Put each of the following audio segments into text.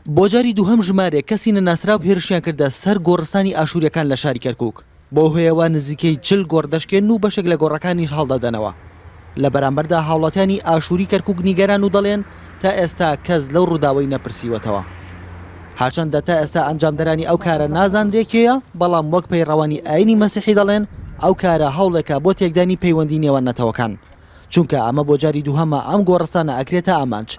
بۆ جاری دووهەم ژمارەیەک کەسی نەناسراو هێرشیان کردە سەر گۆڕستانی ئاشوورییەکان لە شاری کەرکووک، بەو هۆیەوە نزیکەی 40 گۆڕ دەشکێن و بەشێک لە گۆڕەکانیش هەڵدەدەنەوە. لە بەرامبەردا هاوڵاتیانی ئاشووری کەرکووک نیگەران و دەڵێن تا ئێستا کەس لەو ڕووداوەی نەپرسیوەتەوە. هەرچەندە تا ئێستا ئەنجامدەرانی ئەو کارە نازانرێ کێیە، بەڵام وەک پەیڕەوانی ئایینی مەسیحی دەڵێن ئەو کارە هەوڵێکە بۆ تێکدانی پەیوەندی نێوان نەتەوەکان. چونکە ئەمە بۆ جاری دووهەمە ئەم گۆڕستانە ئەکرێتە ئامانج،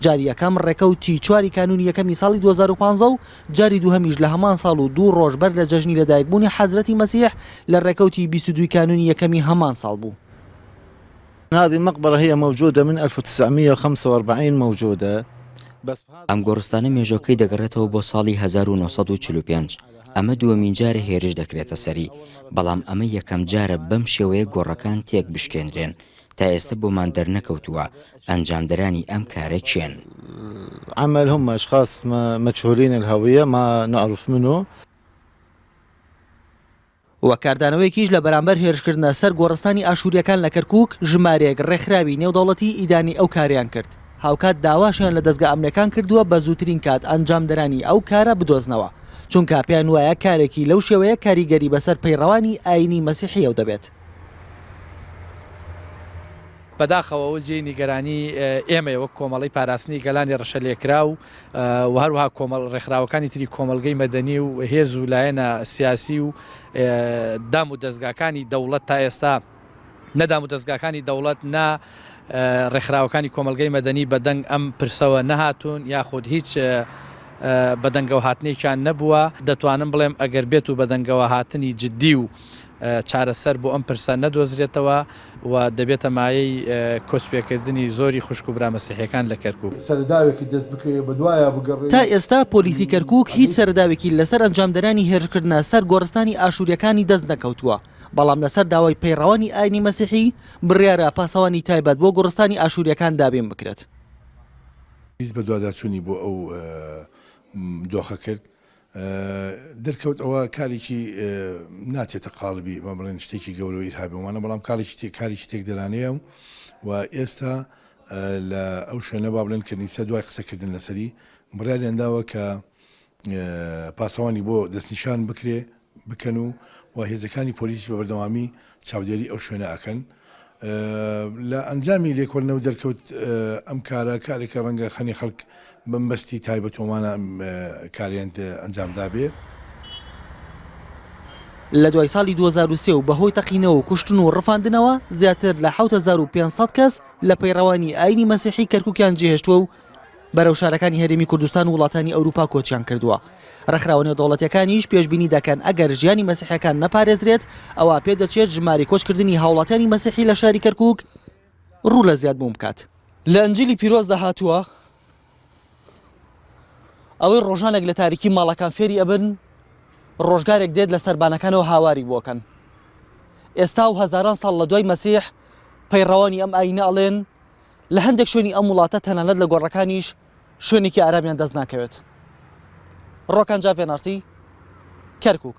جاری یەکەم ڕێکەوتی چواری کانوونی یەکەمی ساڵی 2015 و جاری دووهەمیش لە هەمان ساڵ و دوو ڕۆژ بەر لە جەژنی لەدایکبوونی حەزرەتی مەسیح لە ڕێکەوتی 22 کانوونی یەکەمی هەمان ساڵ بوو. هذه المقبرة هي موجودة من 1945 موجودة بس. ئەم گۆڕستانە مێژۆکەی دەگەڕێتەوە بۆ ساڵی 1945، ئەمە دووەمین جارە هێرش دەکرێتە سەری، بەڵام ئەمە یەکەم جارە بەم شێوەیە گۆڕەکان تێک بشکێنرێن، تا ئێستە بۆمان دەرنەکەوتووە ئەنجامدەرانی ئەم کارە کێن. عمل هم اشخاص مجهولين الهوية ما نعرف منو. وەک کاردانەوەیەکیش لە بەرامبەر هێرشکردنە سەر گۆڕستانی ئاشوورییەکان لە کەرکووک، ژمارەیەک ڕێکخراوی نێودەوڵەتی ئیدانەی ئەو کارەیان کرد، هاوکات داواشیان لە دەزگا ئەمنییەکان کردووە بە زووترین کات ئەنجامدەرانی ئەو کارە بدۆزنەوە، چونکە پێیان وایە کارێکی لەو شێوەیە کاریگەری بەسەر پەیڕەوانی ئایینی مەسیحییەو دەبێت. بەداخەوە ئەوە جێی نیگەرانی ئێمەیە وەک کۆمەڵەی پاراستنی گەلانی ڕەشەلێکراو و هەروەها کۆمەڵ ڕێکخراوەکانی تری کۆمەڵگەی مەدەنی و هێز و لایەنە سیاسی و دام و دەزگاکانی دەوڵەت تا ئێستا نە دام و دەزگاکانی دەوڵەت نە ڕێکخراوەکانی کۆمەڵگەی مەدەنی بەدەنگ ئەم پرسەوە نەهاتوون یاخود هیچ بەدەنگەوە هاتنێکیان نەبووە دەتوانم بڵێم ئەگەر بێت و بەدەنگەوە هاتنی جدی و چارەسەر بۆ ئەم پرسە نەدۆزرێتەوە و دەبێتە مایەی کۆچپێکردنی زۆری خوشک و برا مەسیحیەکان لە کەرکوک. سەرەداوێکی دەست بکەوێ بەدوایا بگەڕێی. تا ئێستا پۆلیسی کەرکوک هیچ سەرەداوێکی لەسەر ئەنجامدەرانی هێرشکردنە سەر گۆڕستانی ئاشورییەکانی دەست نەکەوتووە، بەڵام لەسەر داوای پەیڕەوانی ئاینی مەسیحی بڕیارە پاسەوانی تایبەت بۆ گۆڕستانی ئاشورییەکان دابین بکرێت. پۆلیس بەدواداچوونی بۆ ئەو دۆخە کرد، دەرکەوت ئەوە کارێکی ناچێتە قاڵبی با بڵێن شتێکی گەورە و ئیرهابی وانە بەڵام کاڵێکی تێ کارێکی تێکدەرانەیە و ئێستا لە ئەو شوێنە با بڵێن کەنیسە دوای قسەکردن لەسەری بڕیاریان داوە کە پاسەوانی بۆ دەستنیشان بکرێ بکەن و و هێزەکانی پۆلیسی بە بەردەوامی چاودێری ئەو شوێنە ئەکەن. لە ئەنجامی لێکۆڵینەوە دەرکەوت ئەم کارە کارێکە ڕەنگە خەنی خەڵک بەمبەستی تایبەت ومانە کاریان ئەنجام دابێ. لە دوای ساڵی 2003 و بەهۆی تەقینەوە و کوشتن و ڕفاندنەوە زیاتر لە 7500 کەس لە پەیڕەوانی ئایینی مەسیحی کەرکوکیان جێهێشتووە و بەرەو شارەکانی هەرێمی کوردستان و وڵاتانی ئەوروپا کۆچیان کردووە. ڕێکخراوە نێودەوڵەتیەکانیش پێشبینی دەکەن ئەگەر ژیانی مەسیحیەکان نەپارێزرێت ئەوا پێدەچێت ژمارەی کۆچکردنی هاوڵاتیانی مەسیحی لە شاری کەرکوک ڕوو لە زیادبوون بکات. لە ئنجیلی پیرۆزدا هاتووە، ئەوەی ڕۆژانێک لە تاریکی ماڵەکان فێری ئەبن، ڕۆژگارێک دێت لە سەربانەکانەوە هاواری بۆ ئەکەن. ئێستا و هەزاران ساڵ لە دوای مەسیح پەیڕەوانی ئەم ئایینە ئەڵێن، لە هەندێک شوێنی ئەم وڵاتە تەنانەت لە گۆڕەکانیش شوێنێکی ئارامیان دەست ناکەوێت. ڕۆکان جاڤێنارتی، کەرکوک.